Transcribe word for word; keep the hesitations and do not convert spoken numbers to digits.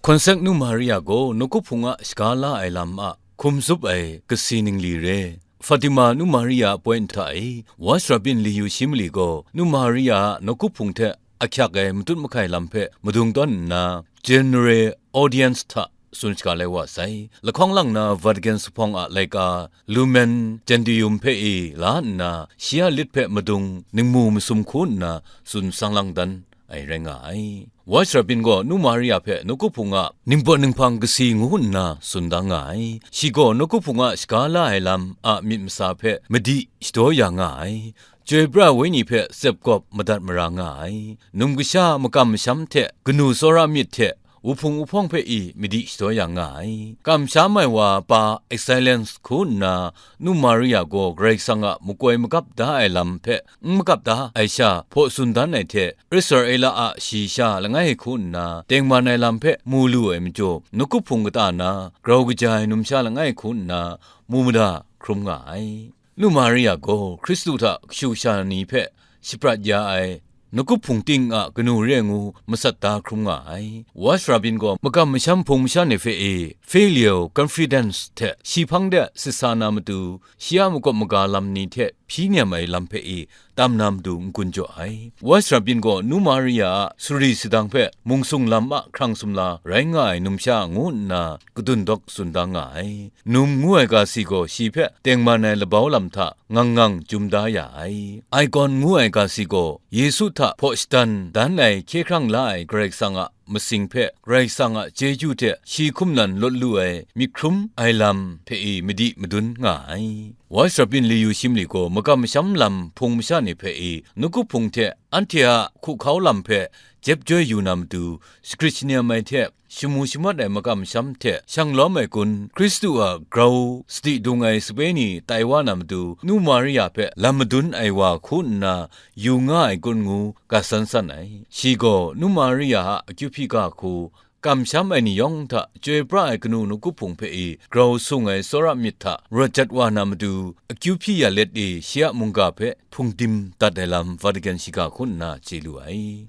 Hkawnsek Nu Maria gaw nawku hpung a shaga la ai lam a hkum zup ai kasi ningli re. Fatima Nu Maria a poi nta e, Watch Rabbin Liyu Shimli gaw Nu Maria a nawku hpung hte ahkyak ai matut mahkai lam hpe madung tawn nna, General Audience hta tsun shaga lai wa sai. Lahkawng lang na Vatican zuphpawng a laika Lumen Gentium hpe e la nna, shi a lit hpe madung ningmu masum hku nna tsun sang lang dan ai rai nga ai. Watch Rabbin gaw Nu Maria hpe nawku hpung a ningpawt ninghpang kasi ngu nna tsun da nga ai. Shi gaw nawku hpung a shaga la ai lam a myit masa hpe madi shadaw ya nga ai. Chyoi pra ai wenyi hpe tsep gawp madat mara nga ai. Num kasha makam masham hte kanu tsawra myit hte wuhpung wuhpawng hpe i madi shadaw ya nga ai. Kamsham ai wa pa Excellence hku nna Nu Maria gaw Karai Kasang a makoi magap da ai lam hpe n magap da ai sha hpaw tsun dan ai hte, Israela a shayi sha langai hku nna tengman ai lam hpe mu lu ai majaw, nawku hpung kata na grau kaja ai numsha langai hku nna mu mada hkrum nga ai. Nu Maria gaw Hkristu hta kashu kasha ni hpe shaprat ya ai, nawku hpung ting a kanu re ngu masat da hkrum nga ai. Watch Rabbin gaw makam masham hpung masha ni hpe e filial confidence hte shi hpang de sit sa na matu, shi a makawp maga lam ni hte hpyi nem ai lam hpe e tam na matu n-gun jaw ai. Watch Rabbin gaw Nu Maria a suri sadang hpe mungsung lam a hkrang sumla rai nga ai numsha ngu nna kadun dawk tsun da nga ai. Num ngu ai ga si gaw shi hpe tengman ai labau lam hta ngang ngang jum da ya ai. Icon ngu ai ga si gaw Yesu hta hpaw shadan dan ai hkye hkrang la ai Karai Kasang a masing hpe Karai Kasang a chyeju hte shi hkum nan lawt lu ai myit hkrum ai lam hpe i madi madun nga ai. Watch Rabbin Liyu Shimli gaw makam masham lam hpung masha ni hpe i nawku hpung hte anhte a hkuhkau lam hpe jep joi yu na matu, shagrit shanem ai hte shamu shamawt ai makam masham hte shang lawm ai kun, Hkristu a grau sadi dung ai sape ni tai wa na matu, Nu Maria hpe lam madun ai wa hku nna yu nga ai kun ngu ga san san ai. Shi gaw Nu Maria a akyu hpyi ga hku, kamsham ai ni yawng hta chyoi pra ai kanu nawku hpung hpe i grau sung ai tsawra myit hta rawt jat wa na matu, akyu hpyi ya let e shi a mungga hpe hpungdim dat ai lam Vatican shiga hku nna chye lu ai.